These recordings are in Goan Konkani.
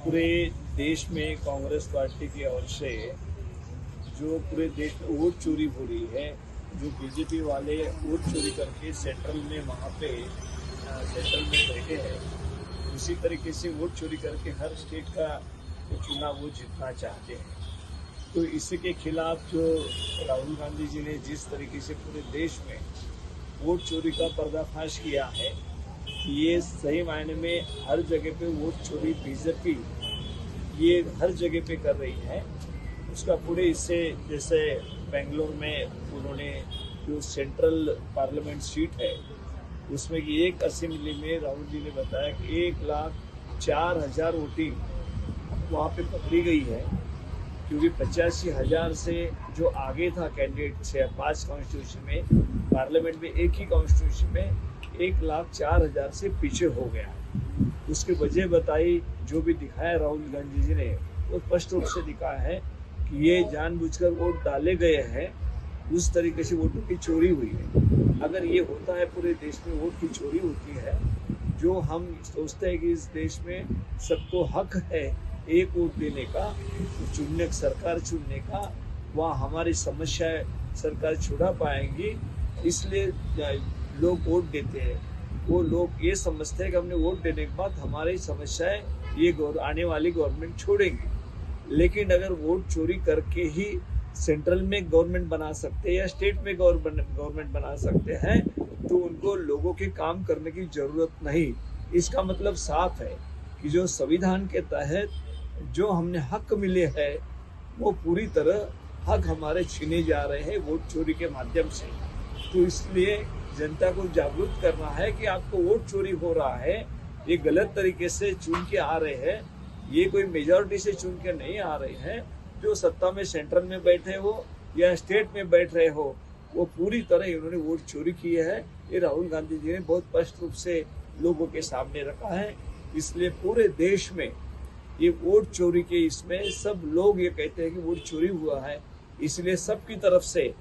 पूरे देश में कांग्रेस पार्टी की ओर से जो पूरे देश में वोट चोरी हो रही है, जो बीजेपी वाले वोट चोरी करके सेंट्रल में वहाँ पे सेंट्रल में बैठे हैं, उसी तरीके से वोट चोरी करके हर स्टेट का चुनाव वो जीतना चाहते हैं। तो इसी के खिलाफ जो राहुल गांधी जी ने जिस तरीके से पूरे देश में वोट चोरी का पर्दाफाश किया है कि ये सही मायने में हर जगह पे वोट चोरी बीजेपी ये हर जगह पे कर रही है, उसका पूरे इससे जैसे बेंगलोर में उन्होंने जो सेंट्रल पार्लियामेंट सीट है उसमें कि एक असेंबली में राहुल जी ने बताया कि 1,04,000 वोटिंग वहाँ पे पकड़ी गई है, क्योंकि 85,000 से जो आगे था कैंडिडेट छः पाँच कॉन्स्टिट्यूशन में, पार्लियामेंट में एक ही कॉन्स्टिट्यूशन में 1,04,000 से पीछे हो गया। उसकी वजह बताई, जो भी दिखाया राहुल गांधी जी ने वो स्पष्ट रूप से दिखाया है कि ये जानबूझकर वोट डाले गए हैं, उस तरीके से वोटों की चोरी हुई है। अगर ये होता है पूरे देश में वोट की चोरी होती है, जो हम सोचते हैं कि इस देश में सबको हक है एक वोट देने का, चुनने सरकार चुनने का, वहाँ हमारी समस्याएं सरकार छुड़ा पाएंगी, इसलिए लोग वोट देते हैं। वो लोग ये समझते हैं कि हमने वोट देने के बाद हमारी समस्याएं ये आने वाली गवर्नमेंट छोड़ेंगी। लेकिन अगर वोट चोरी करके ही सेंट्रल में गवर्नमेंट बना सकते हैं या स्टेट में गवर्नमेंट बना सकते हैं, तो उनको लोगों के काम करने की जरूरत नहीं। इसका मतलब साफ है कि जो संविधान के तहत जो हमने हक मिले हैं वो पूरी तरह हक हमारे छीने जा रहे हैं वोट चोरी के माध्यम से। तो इसलिए जनता को जागरूक करना है कि आपको वोट चोरी हो रहा है, ये गलत तरीके से चुन के आ रहे हैं, ये कोई मेजोरिटी से चुन के नहीं आ रहे हैं। जो सत्ता में सेंट्रल में बैठे हो या स्टेट में बैठ रहे हो, वो पूरी तरह इन्होंने वोट चोरी की है। ये राहुल गांधी जी ने बहुत स्पष्ट रूप से लोगों के सामने रखा है। इसलिए पूरे देश में ये वोट चोरी के इसमें सब लोग ये कहते हैं कि वोट चोरी हुआ है, इसलिए सबकी तरफ से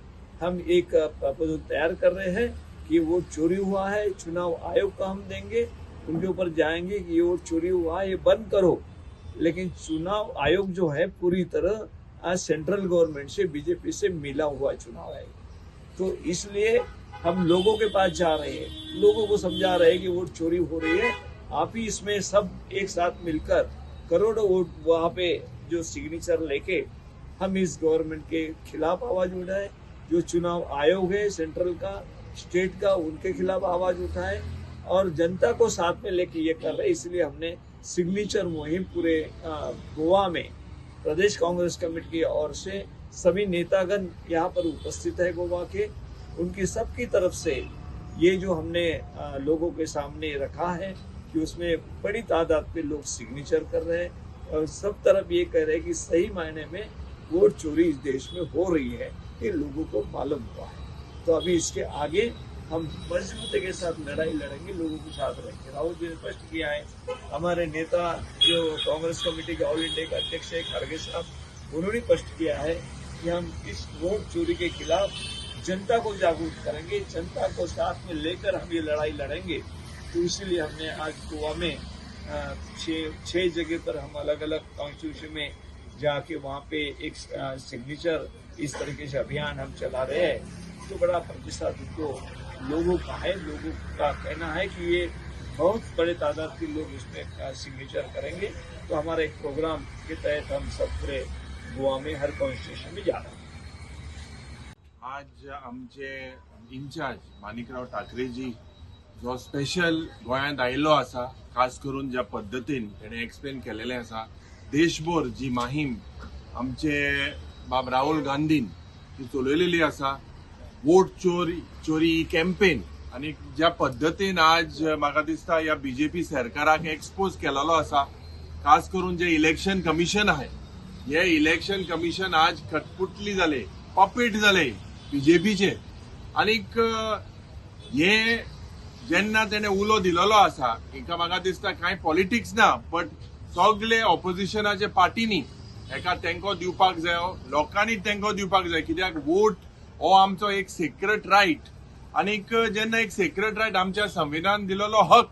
हम एक प्रपोजल तैयार कर रहे हैं कि वोट चोरी हुआ है, चुनाव आयोग का हम देंगे, उनके ऊपर जाएंगे कि ये वोट चोरी हुआ है, ये बंद करो। लेकिन चुनाव आयोग जो है पूरी तरह आज सेंट्रल गवर्नमेंट से बीजेपी से मिला हुआ चुनाव आयोग, तो इसलिए हम लोगों के पास जा रहे हैं, लोगों को समझा रहे हैं कि वोट चोरी हो रही है, आप ही इसमें सब एक साथ मिलकर करोड़ों वोट वहाँ पे जो सिग्नेचर लेके हम इस गवर्नमेंट के खिलाफ आवाज उठाए। जो चुनाव आयोग है सेंट्रल का, स्टेट का, उनके खिलाफ आवाज उठाए और जनता को साथ में लेके ये कर रहे हैं। इसलिए हमने सिग्नेचर मुहिम पूरे गोवा में प्रदेश कांग्रेस कमेटी की ओर से सभी नेतागण यहाँ पर उपस्थित है गोवा के, उनकी सबकी तरफ से ये जो हमने लोगों के सामने रखा है कि उसमें बड़ी तादाद पे लोग सिग्नेचर कर रहे हैं और सब तरफ ये कह रहे हैं कि सही मायने में वोट चोरी इस देश में हो रही है, ये लोगों को मालूम हुआ है। तो अभी इसके आगे हम मजबूती के साथ लड़ाई लड़ेंगे, लोगों के साथ रहेंगे। राहुल जी ने स्पष्ट किया है, हमारे नेता जो Congress committee K all India K अध्यक्ष है खड़गे साहब, उन्होंने स्पष्ट किया है कि हम इस वोट चोरी के खिलाफ जनता को जागरूक करेंगे, जनता को साथ में लेकर हम ये लड़ाई लड़ेंगे। तो इसीलिए हमने आज गोवा में छः जगह पर हम अलग अलग कॉन्स्टिट्यूशन में जाके वहाँ पे एक सिग्नेचर इस तरीके से अभियान हम चला रहे हैं। तो बड़ा प्रतिशत उनको लोगों का है, लोगों का कहना है कि ये बहुत बड़े तादाद के लोग इसमें सिग्नेचर करेंगे। तो हमारे एक प्रोग्राम के तहत हम सब पूरे गोवा में हर कॉन्स्टिट्यूशन में जा रहे हैं। आज आमचे इन्चार्ज माणिकराव ठाकरेजी जो स्पेशल गोंयांत आयिल्लो आसा, खास करून ज्या पद्दतीन तेणें एक्सप्लेन केलेलें आसा, देशभर जी माहीम आमचे बाब राहुल गांधीन ती चलयलेली आसा, वोट चोरी चोरी ही कॅम्पेन, आनी ज्या पद्दतीन आज म्हाका दिसता ह्या बीजेपी सरकाराक एक्सपोज केलेलो आसा, खास करून जे इलेक्शन कमिशन आहे, हे इलेक्शन कमिशन आज कठपुतली जाले, पपेट जाले बीजेपीचे। आनीक हे जेन्ना तेणे उलो दिलेलो आसा, हेका म्हाका दिसता कांय पॉलिटिक्स ना, बट सगले ऑपोजिशनाचे पार्टीनी हेका तेंको दिवपाक जाय, लोकांनी तेंको दिवपाक जाय, कित्याक वोट हो आमचो एक सेक्रेट रायट, आनीक जेन्ना एक सेक्रेट रायट आमच्या संविधान दिलेलो हक,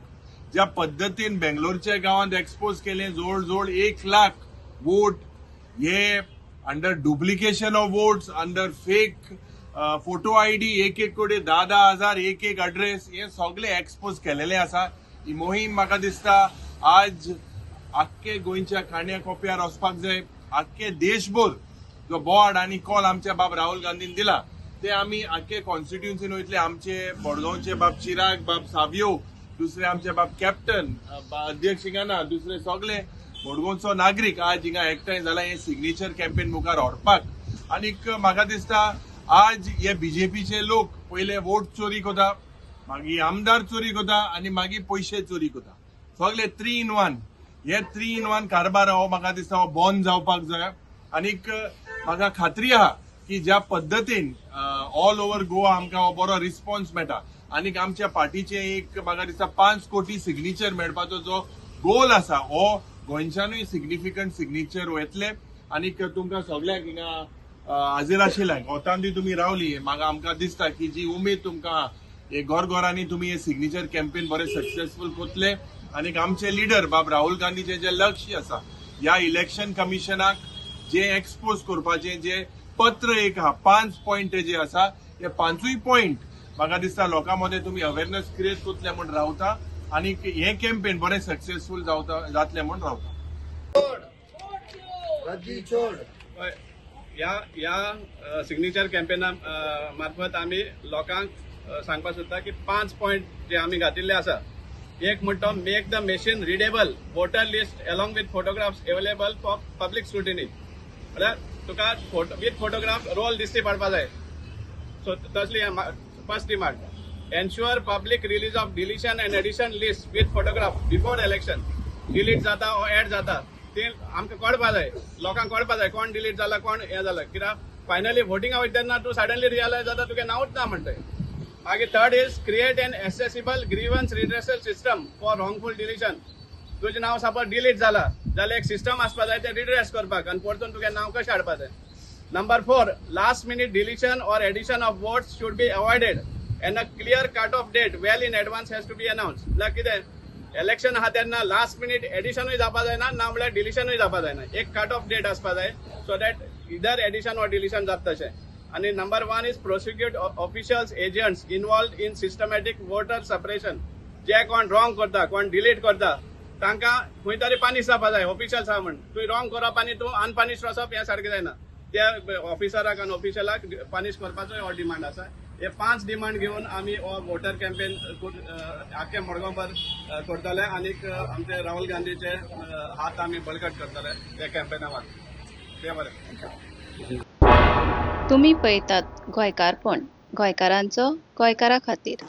ज्या पद्दतीन बेंगलोरच्या गांवांत एक्सपोज केले, जवळ जवळ 1 लाख वोट हे under duplication of votes, under fake photo ID, एक एक कडेन 10-10 हजार, एक एक अड्रेस, हे सगळे एक्सपोज केलेले आसा. ही मोहीम म्हाका दिसता आज आख्खे गोंयच्या काण्या कोप्यार वचपाक जाय. आख्खे देशभर जो बोर्ड आनी कॉल आमच्या बाब राहुल गांधीन दिला, ते आमी आख्खे कॉन्स्टिट्युन्सीन वयतले. आमचे मडगांवचे बाब चिराग, बाब सावियो, दुसरे आमचे बाब कॅप्टन, अध्यक्ष हिंगा ना, दुसरे सगळे मडगांवचो नागरीक आज हिंगा एकठांय जाला हे सिग्नेचर कॅम्पेन मुखार व्हरपाक. आनीक म्हाका दिसता आज हे बीजेपीचे लोक पयले वोट चोरी करता, मागीर आमदार चोरी करता आनी मागीर पयशे चोरी करता. सगळे 3 इन 1. हे 3 इन 1 कारभार हो म्हाका दिसता हो बंद जावपाक जाय. आनीक म्हाका खात्री आहा की ज्या पद्दतीन ऑल ओव्हर गोवा आमकां हो बरो रिस्पॉन्स मेळटा आनीक आमच्या पार्टीचे एक म्हाका दिसता 5 कोटी सिग्नेचर मेळपाचो जो गोल आसा, हो गोंयच्यानूय सिग्निफिकंट सिग्नेचर वयतले. आनीक तुमकां सगल्यांक हिंगा हाजीर आशिल्ल्यांक, ओतांदी तुमी रावली, म्हाका आमकां दिसता की जी उमेद तुमकां आहा, हे घर घरांनी तुमी हे सिग्नेचर कॅम्पेन बरे सक्सेसफूल करतले. आनीक आमचे लिडर बाब राहुल गांधीचे जे लक्ष्य आसा, ह्या इलेक्शन कमिशनाक जे एक्सपोज करपाचे जे पत्र एक आहा, पांच पॉयंट जे आसा, हे पांचूय पॉयंट म्हाका दिसता लोकां मदें तुमी अवेरनेस क्रिएट करतले म्हूण रावता आनी हे कॅम्पेन बरें सक्सेसफूल जावता जातलें म्हूण रावता. गद्दी छोड. हय, ह्या ह्या सिग्नेचर कॅम्पेना मार्फत आमी लोकांक सांगपाक सोदता की पांच पॉयंट जे आमी घातिल्ले आसा. एक म्हणटा, make the machine readable voter list along with photographs available for public scrutiny. म्हळ्यार तुका फोटो विथ फोटोग्राफ रोल दिश्टी पडपा जाय. सो तसली first demand. Ensure public release of deletion and addition list with photograph before election. Delete जाता ओ एड जाता ते आमकां कळपा जाय, लोकांक कळपा जाय कोण डिलीट जाला, कोण हें जाला. कित्याक फायनली वोटिंगा वयता तेन्ना तूं सडनली रियलायज जाता तुगें नांवूच ना म्हणटय. मागीर third is create an accessible grievance redressal system for wrongful deletion. तुजें नांव सपोज डिलीट जाला जाल्यार एक सिस्टम आसपा जाय तें रिड्रेस करपाक आनी परतून तुगें नांव कशें हाडपा जाय. Number four, last minute deletion or addition of votes should be avoided and a clear cut off date well in advance has to be announce. म्हळ्यार कितें, इलेक्शन आहा तेन्ना लास्ट मिनीट एडिशनूय जावपा जायना, ना म्हळ्यार डिलिशनूय जावपा जायना. एक कट ऑफ डेट आसपा जाय so that either addition or deletion जाता तशें. आनी number one is prosecute officials, agents involved in systematic voter suppression. जे कोण रॉंग करता, कोण डिलीट करता, तांकां खंय तरी पनिश जावपा जाय. ऑफिशियल्स आहा म्हण तुवें रॉंग करप आनी तूं अनपनिश वचप हें सारकें जायना. त्या ऑफिसराक आनी ऑफिशियलाक पनिश करपाचो हो डिमांड आसा. हे पांच डिमांड घेवन आमी हो वोटर कॅम्पेन आख्खे मडगांवभर करतले आनीक आमचे राहुल गांधीचे हात आमी बळकट करतले त्या कॅम्पेना मार्फत. ते बरें. तुमी पळयतात गोंयकारपण, गोंयकारांचो गोंयकारा खातीर.